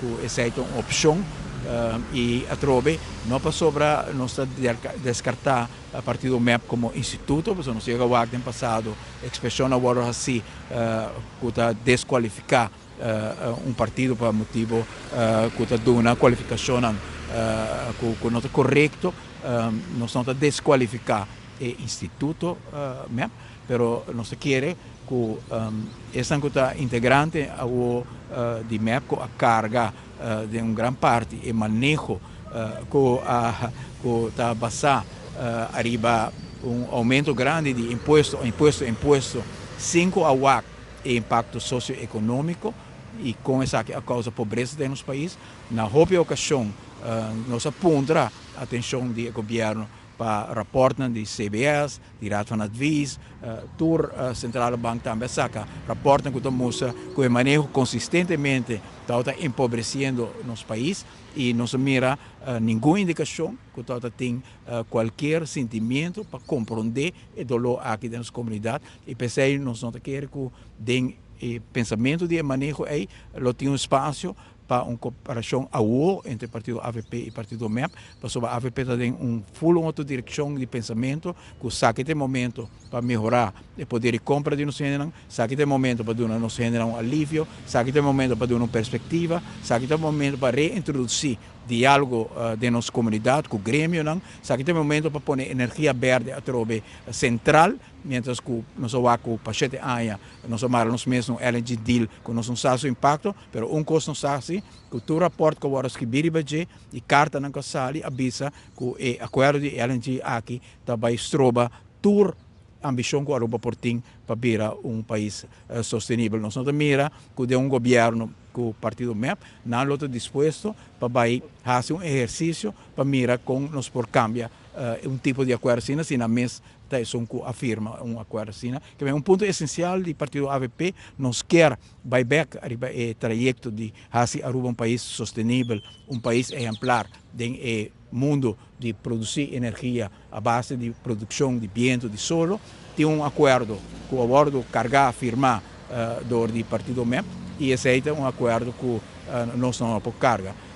Ku esei ta un opshon i atrobe no pasobra nos ta deskartá partido mep komo instituto, pasobra nos yega wak den pasado ekspreshonnan a wòrdu hasí ku ta deskualifiká un partido pa motibu ku ta duna kualifikashonnan ku no ta korekto. Nos no ta deskualifiká e instituto mep, pero nos ta kere ku esnan ku ta integrante awo di mep ku a karga den un gran parti e maneho ku a ku ta basá ariba un oumento grandi di impuesto, impuesto, impuesto sin ku a wak e impakto sosioekonómiko i kon esaki a kousa pobresa den nos pais. Na hopi okashon nos a puntra atenshon di e gobièrnu pa rapòrtnan di CBS, di Raad van Advies, tur Centrale Bank tambe a saka rapòrtnan ku ta mustra ku e maneho konsistentemente tabata empobresiendo nos pais i nos a mira ningun indikashon ku tabata tin kualkier sentimiento pa komprondé e doló aki den nos komunidat i p'esei nos no ta kere ku den e pensamentu di e maneho ei lo tin un spasio pa un koperashon awo entre partido avp i partido mep, pasobra avp ta den un ful un otro direkshon di pensamentu ku sa ki ta e momento pa mehorá e poder di kompra di nos hendenan, sa ki ta e momento pa duna nos hendenan un alivio, sa ki ta e momento pa duna un perspektiva, sa ki ta e momento pa reintrodusí diálogo den nos komunidat ku gremionan, sa ki ta e momento pa pone energia bèrdè atrobe sentral. Mientras cu nos a wak cu pa shete aña nos a mara nos mes na un LNG deal cu nos no sa su impacto, pero un cos nos sa si, cu tur rapport cu a worde scribi riba dje y cartanan cu a sali a bisa cu e acuerdo di LNG aki ta bay stroba tur ambicion cu Aruba por tin pa bira un pais sostenibel. Nos no ta mira cu den un gobierno cu partido mep nan lo ta dispuesto pa bay haci un ehercicio pa mira con nos por cambia un tipo di acuerdo asina si nan mes ta esun ku a firma un akuerdo asina. Ke men un punto esensial di partido avp, nos kier bai bek riba e trayekto di hasi Aruba un pais sostenibel, un pais ehemplar den e mundo di produsi energia a base di produkshon di biento, di solo. Tin un akuerdo ku a wòrdu kargá, firmá dor di partido mep i esei ta un akuerdo ku nos no por karga.